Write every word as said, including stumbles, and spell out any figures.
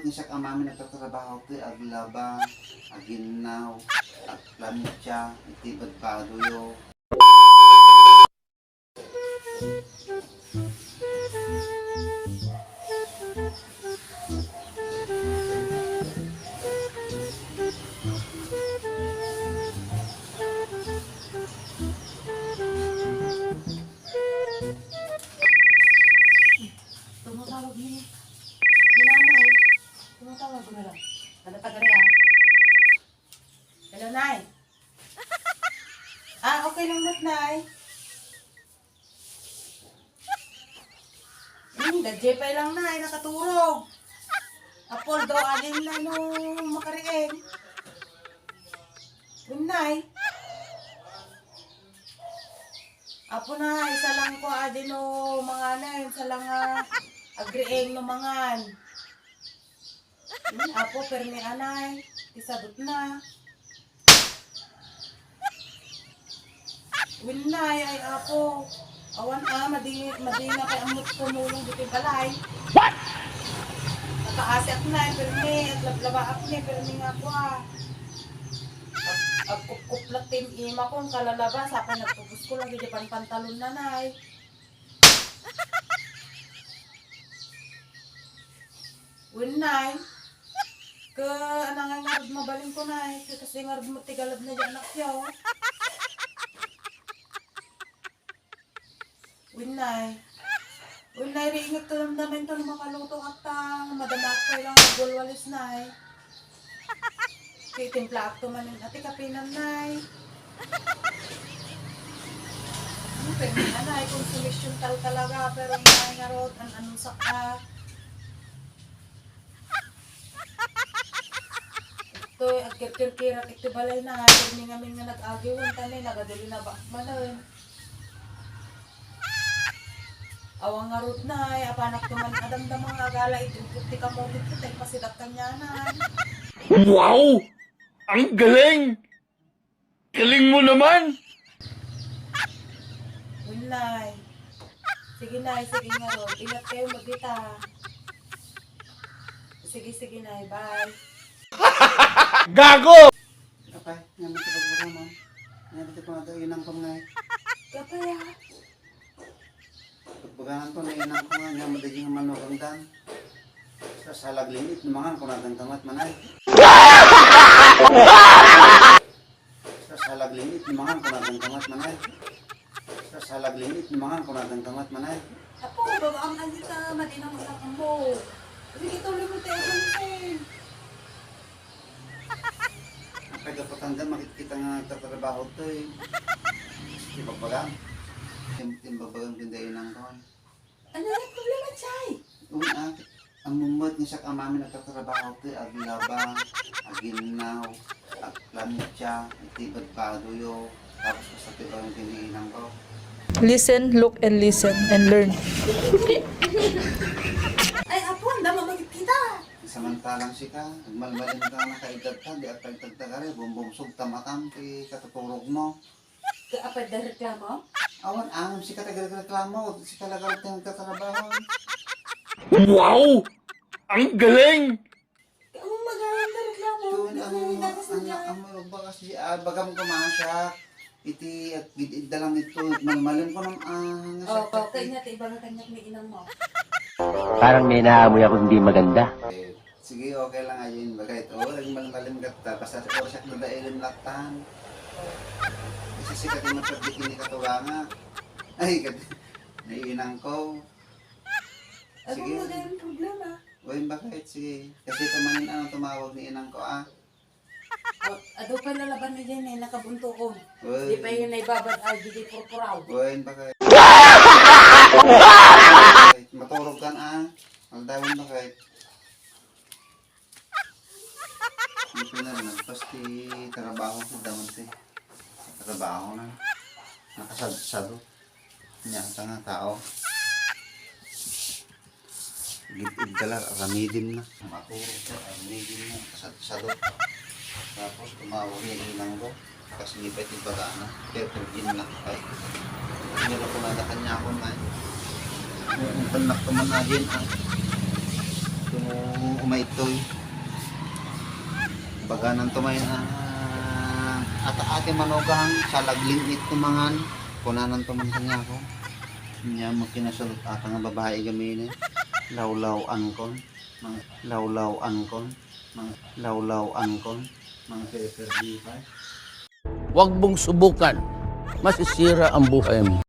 Siak a mami nagtatrabaho ti aglaba, aginnaw, agplancha, iti badbadoyo. Tumatawag ni, ni nanay. Tumatawag na lang. Ano taga niya? Hello, Nay. Ah, okay lang met, Nay. Hmm, dadjay pay lang, Nay, nakaturog. Apol daw, agin na no makariing. Hmm, Nay. Apo na, isa lang ko, adi no, manganen, isa lang, ah, agriing no mangan. Hmm, apo, permi anay, ti sadutna. Winnay, ay apo. Awan a, madi-, madina kay ammot tumulong ditoy balay. What? Nakaasiak na, permi, aglablaba ak ni, permi nga apo, ah. Ag-, agkupkuplak ti imakon, kalalaba, sapay nagpupus ko, lagi di panpantalon na, nay. Winnay. Ka, anang ngarud mabalin ko, nay. Ka, kasi ngarud mo tigalad na di anak yo. Winnay. Winnay, riingat ka lang naman to, makaluto at tang, madanak ka lang, magwalwalis, nay. Titimplaak to manen, ati kapinan, nay. Ano, pwede na, nay, konsumisyon tal talaga, pero nay, ngarud, an-, anong saka. Ito, agkirkirkirak iti balay na, kami ngamin nga nag-agiwan, tani, nagaduli na ba, manen. Awan ngarud, nay, apanak tuman adamdama nga agala iti upot ti kamote ti tay pasidak kanyanan. Wow! Ang galing! Galing mo naman! Winnay. Sige, nay, sige ngarud. Ingat kayo magita. Sige, sige, nay. Bye. Gago! Apay, nga mo ito pagbuka mo. Nga mo ito pagbuka mo. Kapay, ah. Pagbagangan ko, nainan ko nga, nga madaging manurang dan. Sa salag lingit, mangan ko na dan kamat manay. Sa salag lingit, mangan ko na dan kamat manay. Sa salag lingit, mangan ko na dan kamat manay. Apo, baba ang alita, madinang ulang ambo. Sige, tuloy mo tayo, Vincent. Ang kagapatan dyan, makikita nga nagtatrabaho to eh. Di bagbagan. Tim-, tim bagbagan pindainang ko. Ano yung problema, Chay? Ang, ah, ang mumot nga siya kamami nagtatrabaho to eh. Aglaba, aginnaw, agplancha, iti badbadoyo. Tapos basta ti bagbagan pindainang ko. Listen, look, and listen, and learn. Ay, apo, ang dama magkita. Samantalang sika, agmalmalim ka nga nakaedad ka, di agtagtagtagari, bumbumsog ta matam ti katuturog mo. Ka-, apay da reklamo? Awan, angem sika tagreklamo, sika lagarot nga nagtatrabaho. Wow! Ang galing! Ka-, among magalang da reklamo. Tun, di ko ang, nagagas na ang, dyan. Ang bakas di, ah, bagam ko masya. Iti, at gid-, idda lang ito, malmalim ko nang, ah, nga siya. Oh, okay, nga, ti iba nga kanyat ni inang mo. Parang may naamoy ako hindi maganda. Eh, sige, okay lang, ayun, bagay. Oo, naging malmalim ka ta. Basta, o, siya, nadailim laktan. Kasi sikat yung mapagdikin ni Katuranga. Ay, kat-, naiinang ko. Ano Sige. Mo din problema? Uy, bakit? Sige. Kasi tumanin, ano, tumawag ni inang ko, ah. Oh, adu pa lalaban ni Jenny, nakabuntuon. Uy. Di pa yun naibabad, ah, di purpuraw. Uy, bakit? Maturog kan, ah. Aldawan, bakit? Ito na, nagpas ti trabaho ko, daman ti trabaho na. Nakasad-sado. Nya, ata nga tao. Gid-, igdala, aramidin na. Maturog siya, aramidin na, kasad-sado. Tapos, tumawag niya inang ko. Kasi di pa iti bagana. Pero gin na kay. Hindi na ko nadakan niya ako na. Ang panak ko man na din, ah. Yung Umaytoy. Bagananto manen a, ata ati manugang, salagling iti mangan, kunananto man kaniako. Nia, makinasurot ata nga babai gamin. Lawlaw-ankon, mang-, lawlaw-ankon, mang-, lawlaw-ankon, mga peperdipay. Huwag mong subukan. Masisira ang buhay mo.